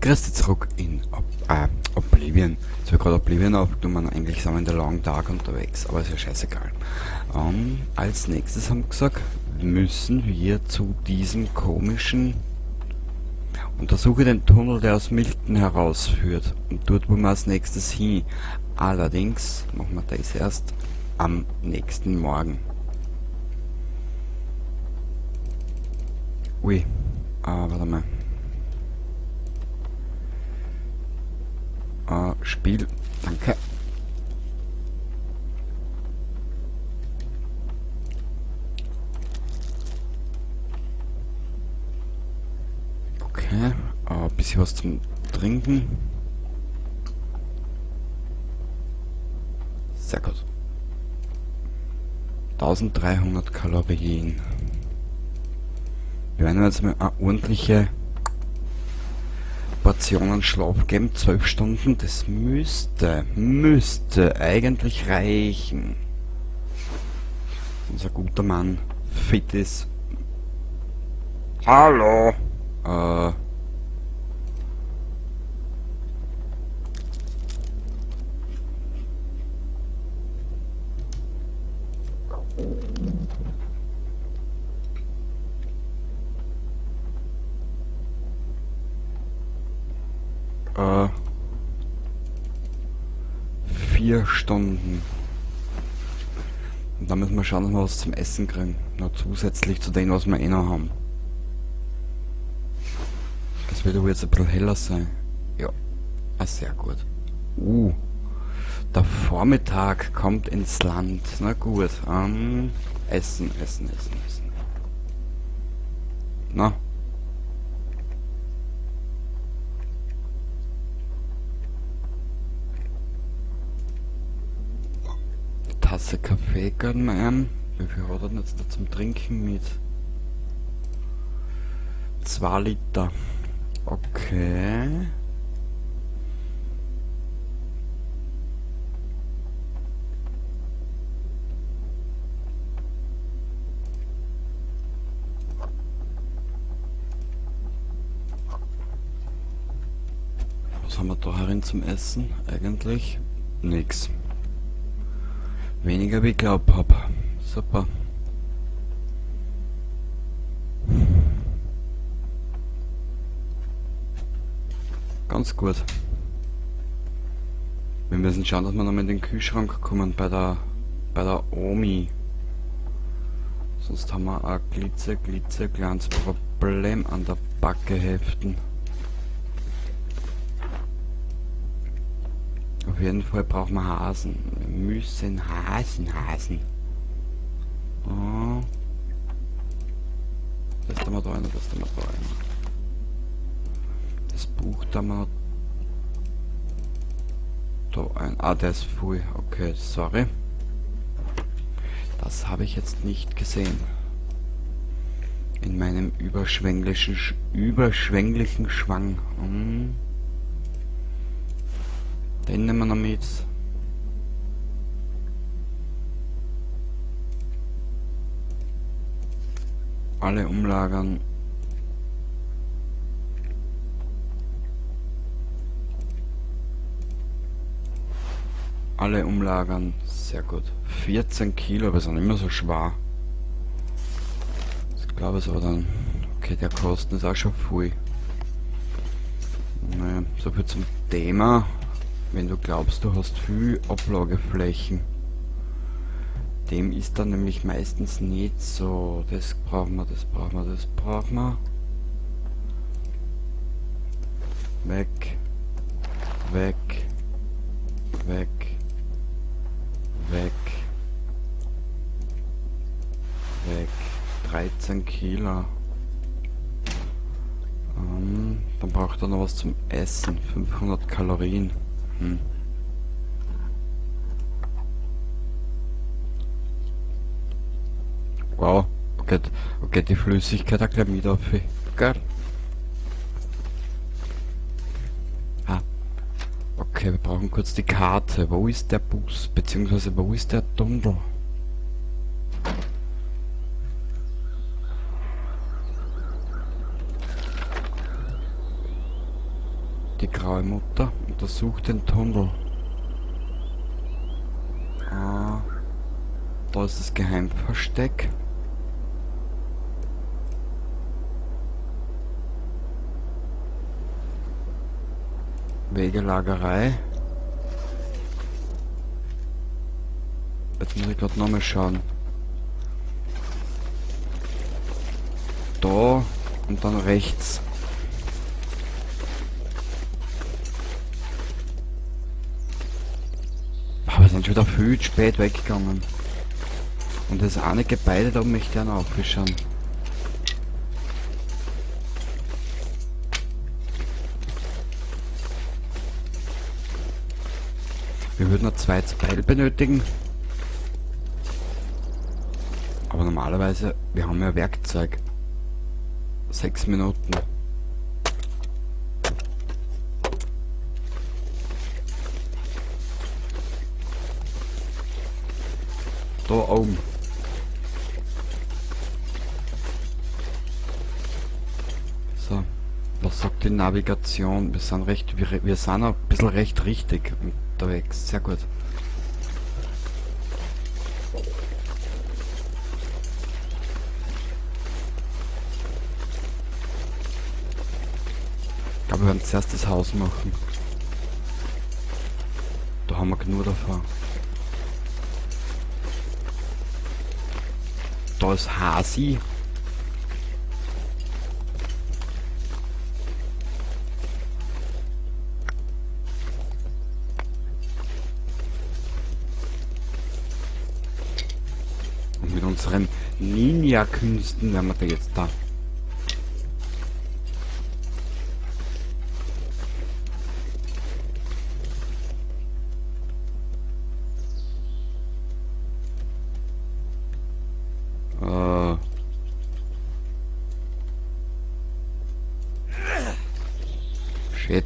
Grüß dich zurück in Oblivion. Jetzt habe ich gerade Oblivion aufgenommen, eigentlich sind wir in der Long Dark unterwegs, aber ist ja scheißegal. Als nächstes haben wir gesagt, müssen wir zu diesem komischen... Untersuche den Tunnel, der aus Milton herausführt. Und dort wollen wir als nächstes hin. Allerdings machen wir das erst am nächsten Morgen. Ui, warte mal. Spiel, danke. Okay, ein bisschen was zum Trinken. Sehr gut. 1300 Kalorien. Wir werden jetzt mal eine ordentliche Portionen Schlaf geben, 12 Stunden, das müsste eigentlich reichen. Dass unser guter Mann fit ist. Hallo! 4 Stunden. Und dann müssen wir schauen, dass wir was zum Essen kriegen. Noch zusätzlich zu dem, was wir eh noch haben. Das wird aber jetzt ein bisschen heller sein. Ja. Ah, sehr gut. Der Vormittag kommt ins Land. Na gut. Essen, Essen, Essen, Essen. Na? Tasse Kaffee gönnen wir ihm. Wie viel hat er denn jetzt da zum Trinken mit? 2 Liter. Okay. Was haben wir da herin zum Essen eigentlich? Nix. Weniger wie ich glaub hab. Super. Ganz gut. Wir müssen schauen, dass wir noch mal in den Kühlschrank kommen bei der Omi. Sonst haben wir ein klitzekleines Problem an der Backe heften. Auf jeden Fall brauchen wir Hasen. Wir müssen Hasen, Hasen. Oh. Das tun wir da rein, das tun wir da rein. Das Buch da mal da ein. Ah, der ist voll. Okay, sorry. Das habe ich jetzt nicht gesehen. In meinem überschwänglichen Schwang. Den nehmen wir noch mit. Alle umlagern. Alle umlagern. Sehr gut. 14 Kilo, aber sind immer so schwer. Das glaube ich aber dann. Okay, der Kosten ist auch schon viel. Naja, so viel zum Thema. Wenn du glaubst, du hast viel Ablageflächen. Dem ist dann nämlich meistens nicht so. Das brauchen wir, das brauchen wir, das brauchen wir. Weg. Weg. Weg. Weg. Weg. 13 Kilo. Dann braucht er noch was zum Essen. 500 Kalorien. Wow, okay, okay, die Flüssigkeit hat gleich mit auf. Geil. Ah. Okay, wir brauchen kurz die Karte. Wo ist der Bus? Beziehungsweise wo ist der Tunnel? Die graue Mutter. Untersucht den Tunnel. Ah, da ist das Geheimversteck. Wegelagerei. Jetzt muss ich grad nochmal schauen. Da und dann rechts. Aber wir sind schon wieder viel zu spät weggegangen. Und das eine Gebäude da möchte ich auch noch aufschauen. Wir würden ein zweites Beil benötigen. Aber normalerweise, wir haben ja Werkzeug. 6 Minuten. Da oben. So, was sagt die Navigation? Wir sind recht, wir sind ein bisschen recht richtig unterwegs. Sehr gut. Ich glaube, wir werden zuerst das Haus machen. Da haben wir genug davon. Da ist Hasi. Und mit unseren Ninja-Künsten werden wir da jetzt da. Shit.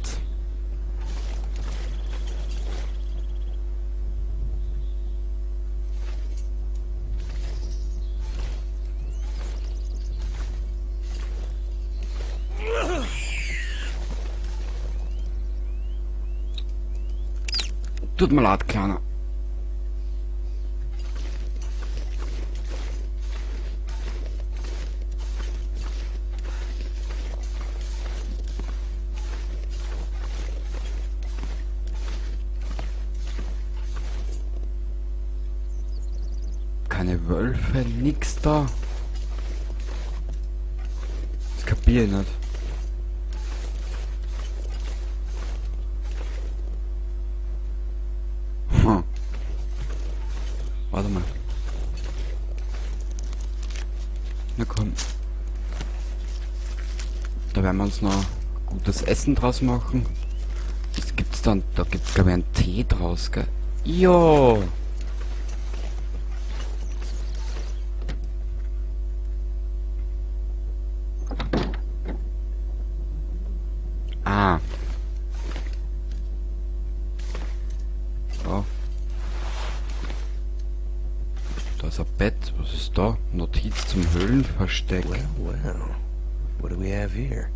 Tut mir leid, Kleiner. Keine Wölfe, nix da. Das kapier ich nicht. Warte mal. Na komm. Da werden wir uns noch gutes Essen draus machen. Das gibt's dann, da gibt's glaub ich einen Tee draus, gell? Jo! Ah. So. Da ist ein Bett. Was ist da? Notiz zum Höhlenversteck. Well, well. What do we have here?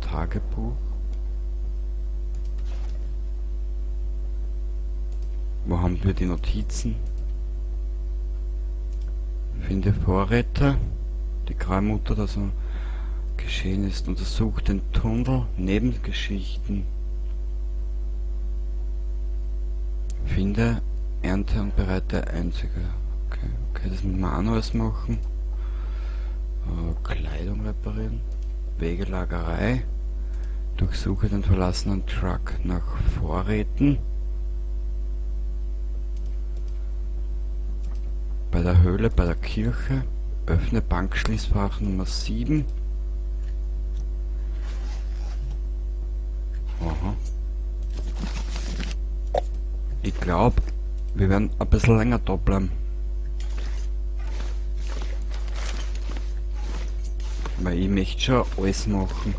Tagebuch. Wo haben wir die Notizen? Finde Vorräte. Die Graumutter, das so geschehen ist. Untersucht den Tunnel. Nebengeschichten. Finde, ernte und bereite einzige. Okay, okay, das müssen wir auch noch alles machen. Kleidung reparieren. Wegelagerei. Durchsuche den verlassenen Truck nach Vorräten. Bei der Höhle, bei der Kirche. Öffne Bankschließfach Nummer 7. Aha. Ich glaub, wir werden ein bisschen länger da bleiben. Weil ich möchte schon alles machen.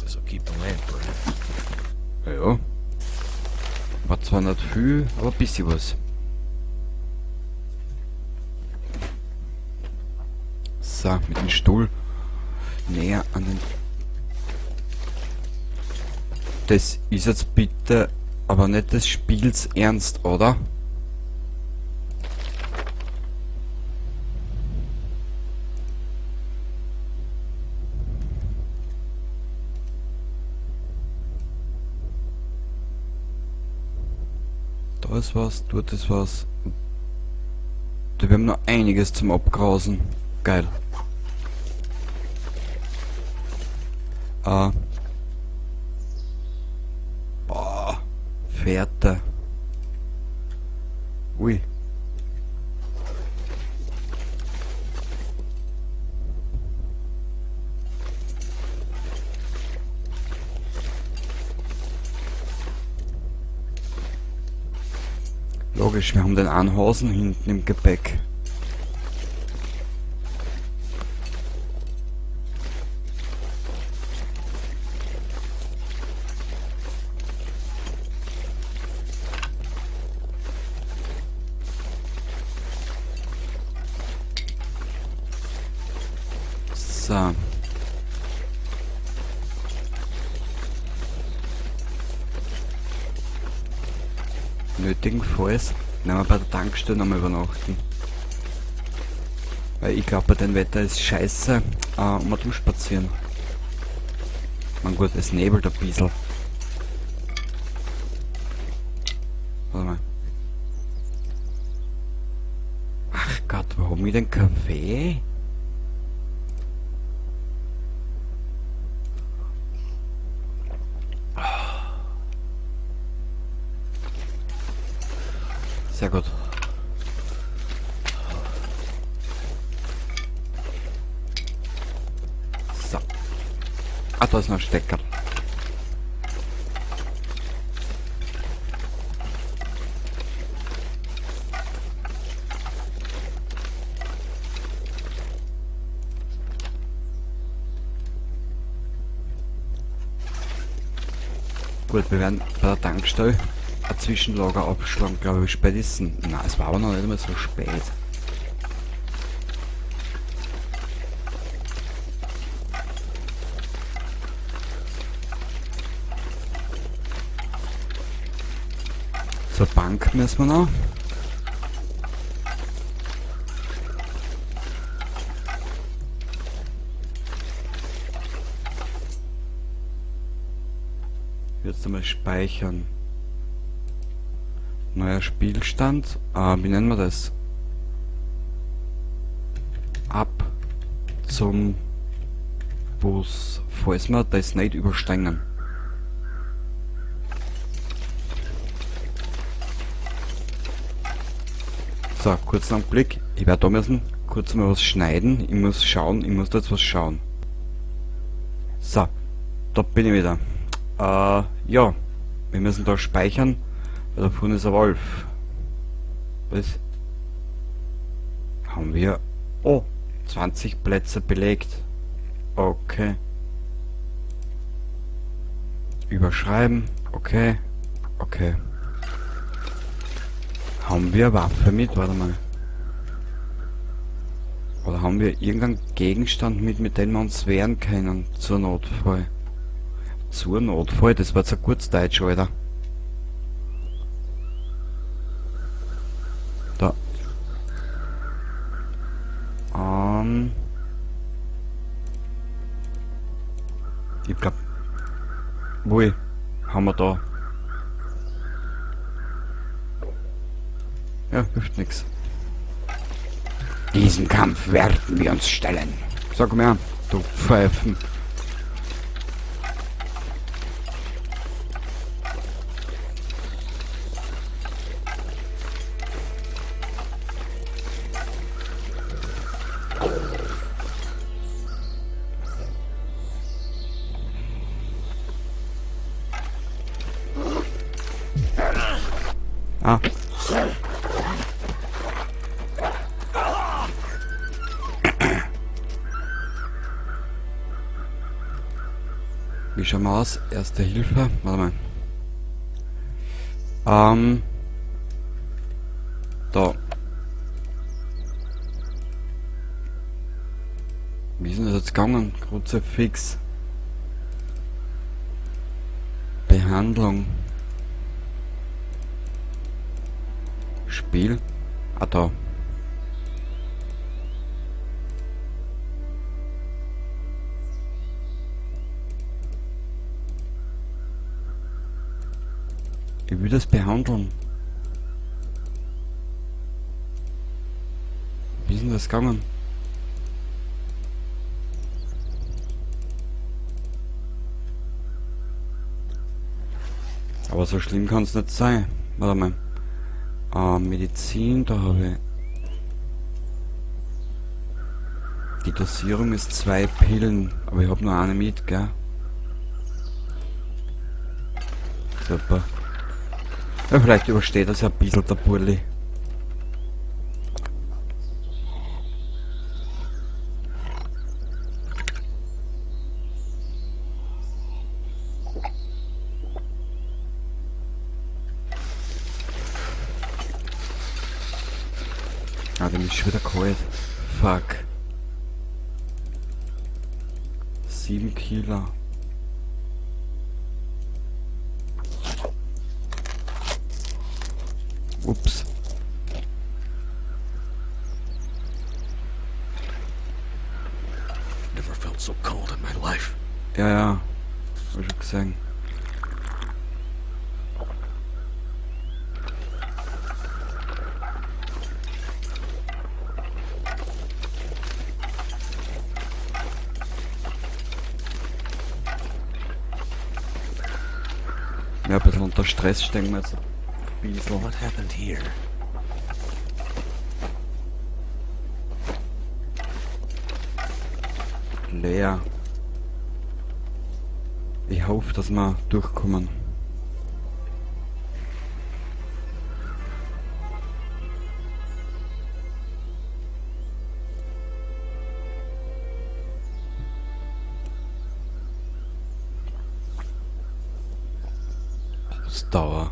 This'll keep the lamp burning. Ja, ja. War zwar nicht viel, aber ein bisschen was. So, mit dem Stuhl. Näher an den... Das ist jetzt bitte aber nicht des Spiels ernst, oder? Da ist was, dort ist was. Wir haben noch einiges zum Abgrasen. Geil. Boah, Fährte. Ui. Logisch, wir haben den Anhausen hinten im Gepäck. So. Nötigenfalls nehmen wir bei der Tankstelle nochmal übernachten. Weil ich glaub, bei dem Wetter ist scheiße, um mal durchspazieren. Man gut, es nebelt ein bisschen. Warte mal. Ach Gott, wo haben wir denn Kaffee? Sehr gut. So. Ah, da ist noch ein Stecker. Gut, wir werden bei der Tankstelle ein Zwischenlager abschlagen, glaube ich. Wie spät ist denn? Na, es war aber noch nicht einmal so spät. Zur Bank müssen wir noch. Jetzt einmal speichern. Neuer Spielstand. Wie nennen wir das? Ab zum Bus. Falls wir das nicht übersteigen. So, kurzen Augenblick. Ich werde da müssen kurz mal was schneiden. Ich muss schauen, ich muss da jetzt was schauen. So, da bin ich wieder. Ja, wir müssen da speichern, weil da vorne ist ein Wolf. Was? Haben wir... Oh, 20 Plätze belegt. Okay. Überschreiben. Okay. Okay. Haben wir eine Waffe mit? Warte mal. Oder haben wir irgendeinen Gegenstand mit dem wir uns wehren können? Zur Notfall. Zur Notfall? Das war zu kurz Deutsch, Alter. Da. Ich glaub... Ui, haben wir da. Ja, hilft nix. Diesem Kampf werden wir uns stellen. Sag mir, du Pfeifen. Ah. Wie schauen wir aus? Erste Hilfe. Warte mal. Da. Wie ist denn das jetzt gegangen? Kruzifix. Behandlung. Spiel. Ah, da. Ich will das behandeln. Wie ist denn das gegangen? Aber so schlimm kann es nicht sein. Warte mal. Medizin, da habe ich... Die Dosierung ist 2 Pillen, aber ich habe nur eine mit, gell? Super. Ja, vielleicht übersteht das ja ein bisschen der Burli. Ah, dem ist schon wieder kalt. Fuck. 7 Kilo. Ups. Never felt so cold in my life. Ja, ja. Hab ich schon gesehen. Ja, ein bisschen unter Stress stehen wir jetzt ein bisschen. What happened here? Leer. Ich hoffe, dass wir durchkommen. Ausdauer.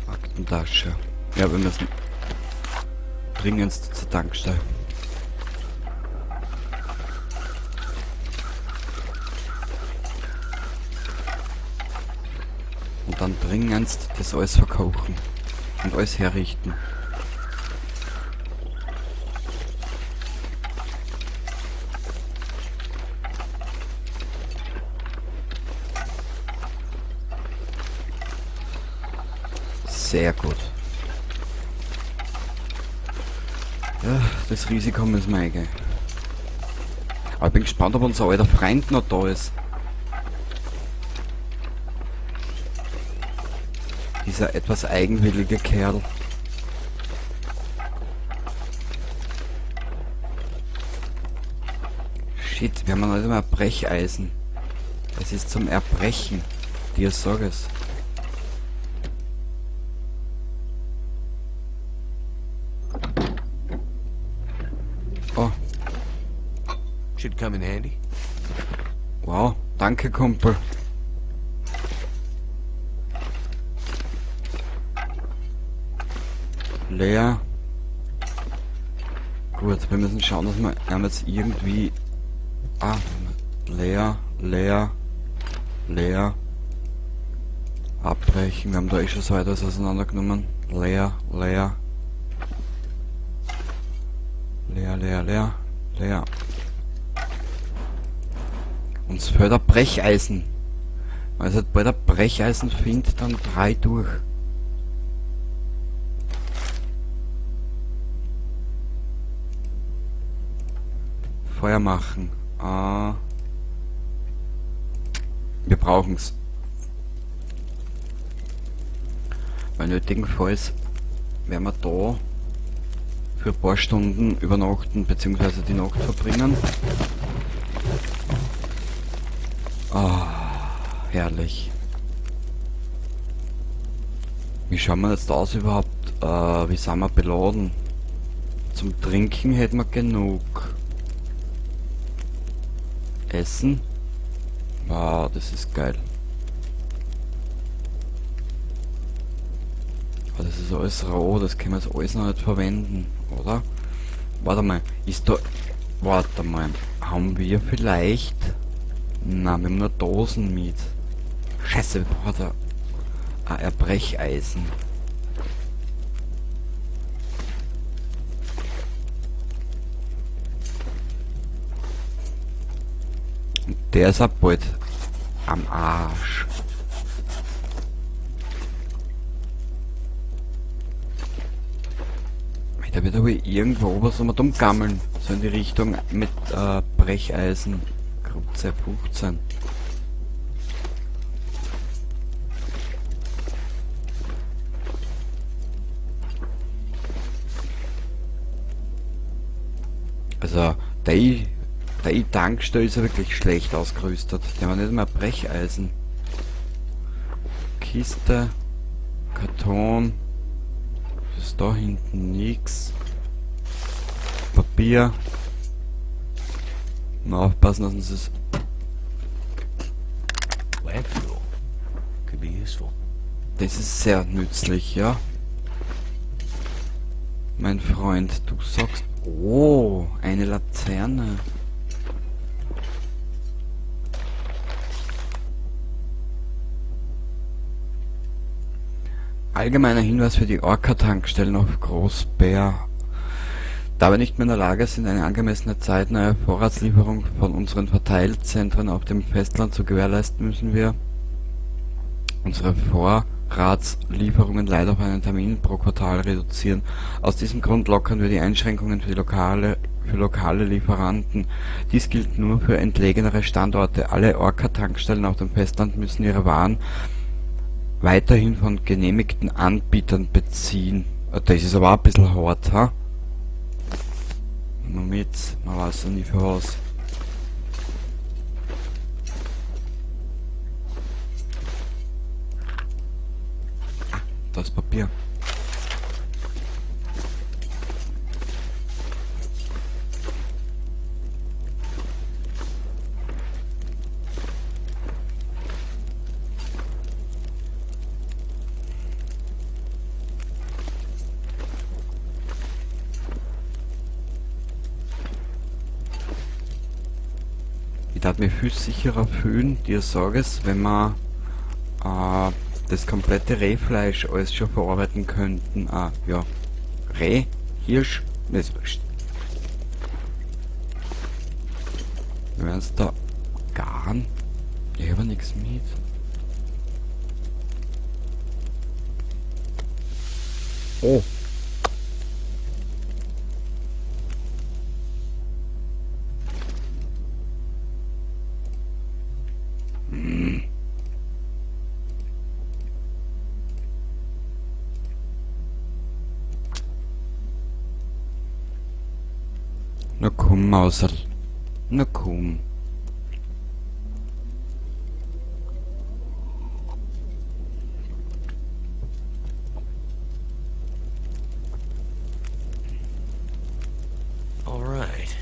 Aktentasche. Ja, wir müssen dringendst zur Tankstelle. Und dann dringendst das alles verkochen und alles herrichten. Sehr gut. Ja, das Risiko müssen wir eingehen. Aber ich bin gespannt, ob unser alter Freund noch da ist. Dieser etwas eigenwillige Kerl. Shit, wir haben noch nicht einmal ein Brecheisen. Es ist zum Erbrechen. Dir sag es. Oh. Should come in handy. Wow, danke Kumpel. Leer. Gut, wir müssen schauen, dass wir jetzt irgendwie... Ah, leer, leer, leer. Abbrechen. Wir haben da eh schon so etwas auseinandergenommen. Leer, leer. Leer, leer, leer, leer. Uns fehlt ein Brecheisen. Wenn ich bald ein Brecheisen finde, dann 3 durch. Feuer machen. Ah. Wir brauchen's. Weil nötigenfalls werden wir da für ein paar Stunden übernachten beziehungsweise die Nacht verbringen. Ah, herrlich. Wie schauen wir jetzt aus überhaupt? Wie sind wir beladen? Zum Trinken hätten wir genug. Essen? Wow, das ist geil. Aber das ist alles roh, das können wir jetzt alles noch nicht verwenden, oder? Warte mal, ist da Warte mal. Haben wir vielleicht... Na, wir haben nur Dosen mit. Scheiße, wir brauchen da ein Erbrecheisen. Der ist auch bald am Arsch. Da wird aber irgendwo was um gammeln. So in die Richtung mit Brecheisen. Gruppe 15. Also, die Tankstelle ist ja wirklich schlecht ausgerüstet. Die haben nicht mehr Brecheisen. Kiste, Karton. Was ist da hinten? Nix. Papier. Mal aufpassen, dass uns das... Lamp fuel. Could be useful. Das ist sehr nützlich, ja. Mein Freund, du sagst... Oh, eine Laterne. Allgemeiner Hinweis für die Orca-Tankstellen auf Großbär. Da wir nicht mehr in der Lage sind, eine angemessene zeitnahe Vorratslieferung von unseren Verteilzentren auf dem Festland zu gewährleisten, müssen wir unsere Vorratslieferungen leider auf einen Termin pro Quartal reduzieren. Aus diesem Grund lockern wir die Einschränkungen für lokale Lieferanten. Dies gilt nur für entlegenere Standorte. Alle Orca-Tankstellen auf dem Festland müssen ihre Waren weiterhin von genehmigten Anbietern beziehen. Das ist aber auch ein bisschen hart, ha? Nur mit, man weiß ja nie für was. Ah, da ist Papier. Ich darf mich viel sicherer fühlen, dir sag es, wenn wir das komplette Rehfleisch alles schon verarbeiten könnten. Ah, ja. Reh, Hirsch, ne, ist wurscht. Wir werden's da garen. Ich hab ja nix mit. Oh. Na komm, Mauserl. Na komm. All right.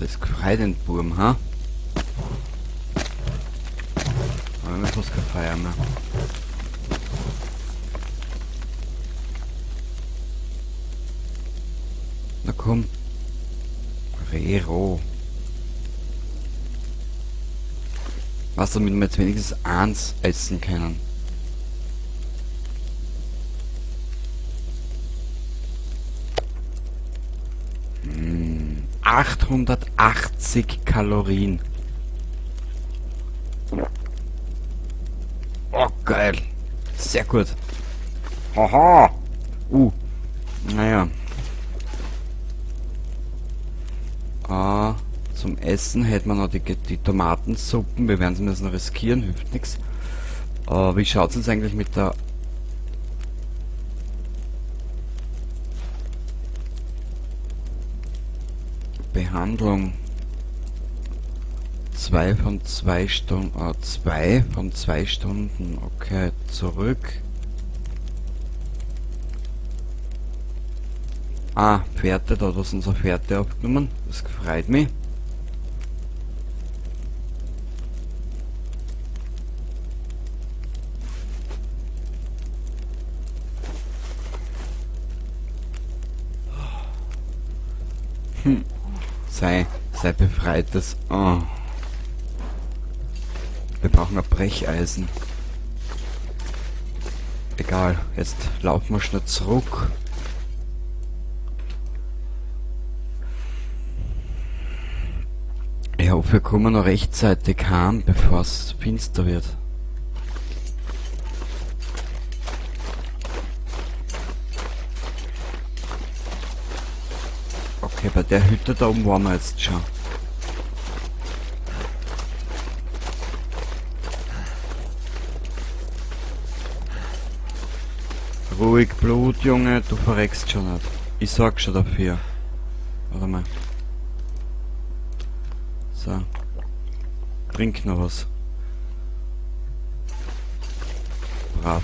Das gefreut den Burm, ha? Aber wir haben fast kein Feuer mehr. Na komm. Rero. Was, damit wir jetzt wenigstens eins essen können. 880 Kalorien. Oh, geil. Sehr gut. Haha. Naja. Zum Essen hätten wir noch die Tomatensuppen. Wir werden es müssen riskieren, hilft nix. Wie schaut's uns eigentlich mit der Behandlung? 2 von 2 Stunden, 2 von 2 Stunden, okay, zurück. Ah, Fährte, da hat was unsere Fährte aufgenommen. Das freut mich. Sei befreites. Oh. Wir brauchen ein Brecheisen. Egal, jetzt laufen wir schnell zurück. Ich hoffe, wir kommen noch rechtzeitig heim, bevor es finster wird. Okay, bei der Hütte da oben waren wir jetzt schon. Ruhig Blut, Junge, du verreckst schon nicht. Ich sorg schon dafür. Warte mal. So. Trink noch was. Brav.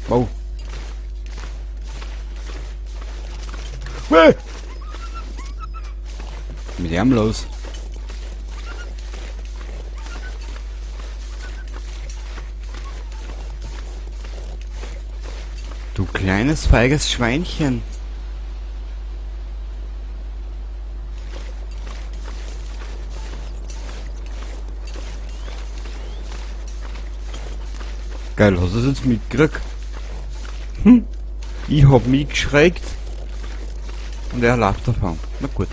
Wow. Hey! Mit ihm los. Du kleines, feiges Schweinchen. Geil, hast du das jetzt mitgekriegt? Hm? Ich hab mich geschreckt. Und er läuft davon. Na gut.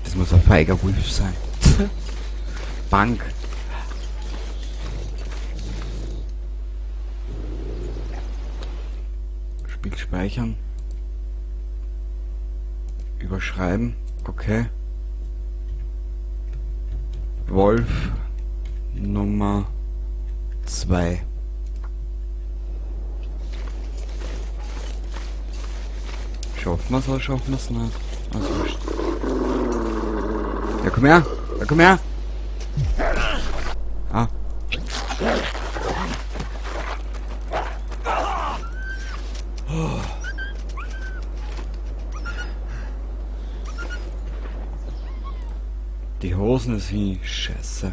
Das muss ein feiger Wolf sein. Bank. Spiel speichern. Überschreiben. Okay. Wolf Nummer 2. Schaffen wir's oder schaffen wir's nicht? Also wurscht. Ja, komm her! Ja, komm her! Ah. Die Hosen ist hin. Scheiße.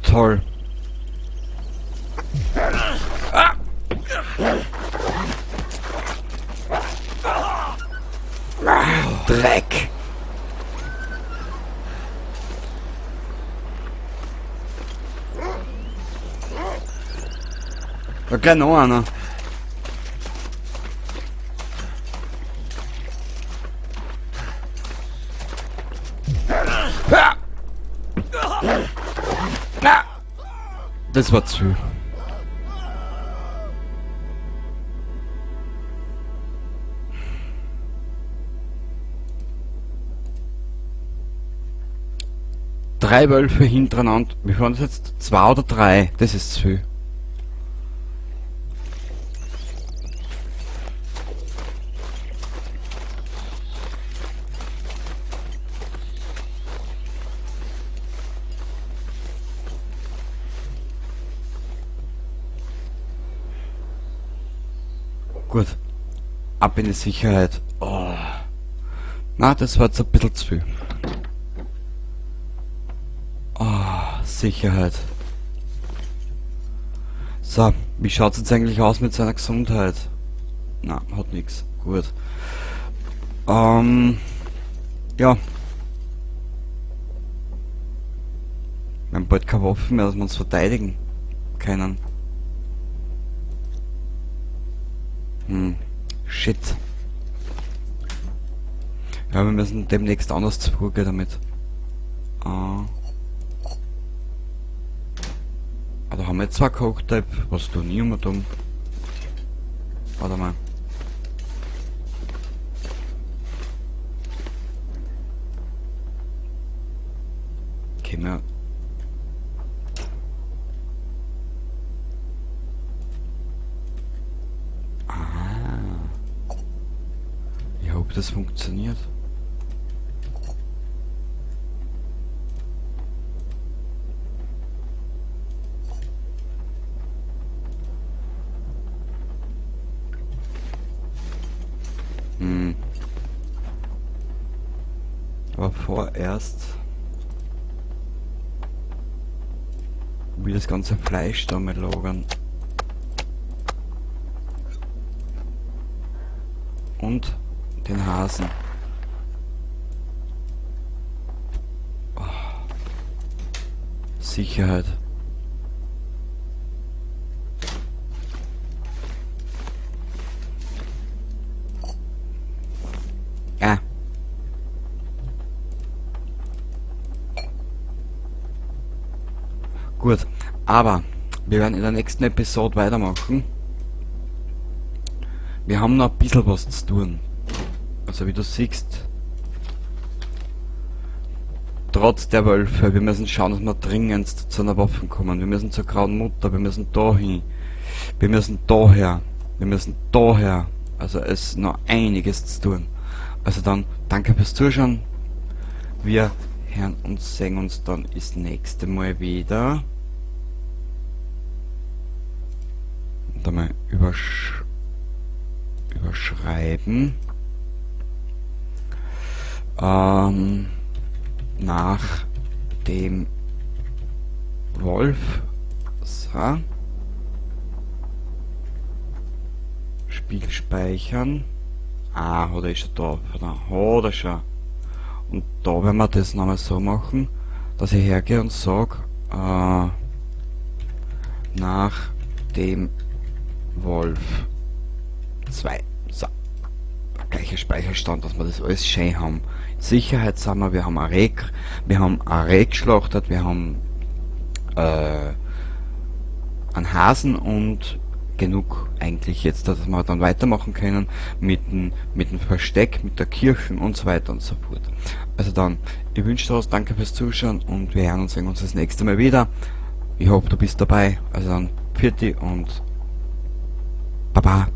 Toll. Ah! Ah, Dreck. Da gleich noch einer. Das war zu. Drei Wölfe hintereinander. Wie waren das jetzt? 2 oder 3? Das ist zu viel. Gut. Ab in die Sicherheit. Oh. Na, das war jetzt ein bisschen zu viel. Oh, Sicherheit. So, wie schaut's jetzt eigentlich aus mit seiner Gesundheit? Na, hat nix. Gut. Ja. Wir haben bald keine Waffen mehr, dass wir uns verteidigen können. Hm, shit. Ja, wir müssen demnächst anders vorgehen damit. Ah. Ah, da haben wir jetzt zwei Kochtöpfe. Was tun die immer dumm? Warte mal. Können wir... Ah. Ich hoffe, das funktioniert. Hm. Aber vorerst Will das ganze Fleisch da mit lagern. Und den Hasen. Oh. Sicherheit. Ah. Gut, aber wir werden in der nächsten Episode weitermachen. Wir haben noch ein bisschen was zu tun. Also wie du siehst, trotz der Wölfe, wir müssen schauen, dass wir dringend zu einer Waffe kommen. Wir müssen zur Grauen Mutter, wir müssen dahin, wir müssen daher, wir müssen daher. Also es ist noch einiges zu tun. Also dann, danke fürs Zuschauen. Wir hören und sehen uns dann das nächste Mal wieder. Und einmal überschreiben. Nach dem Wolf. So. Spiel speichern. Ah, hat er schon da. Hat er schon. Und da werden wir das nochmal so machen, dass ich hergehe und sag, nach dem Wolf 2. So. Gleicher Speicherstand, dass wir das alles schön haben. Sicherheit sind wir, wir haben ein Reh, wir haben ein Reh geschlachtet, wir haben einen Hasen und genug eigentlich jetzt, dass wir dann weitermachen können mit dem Versteck, mit der Kirche und so weiter und so fort. Also dann, ich wünsche dir was, danke fürs Zuschauen und wir hören und sehen uns das nächste Mal wieder. Ich hoffe, du bist dabei. Also dann, pfiat di und baba.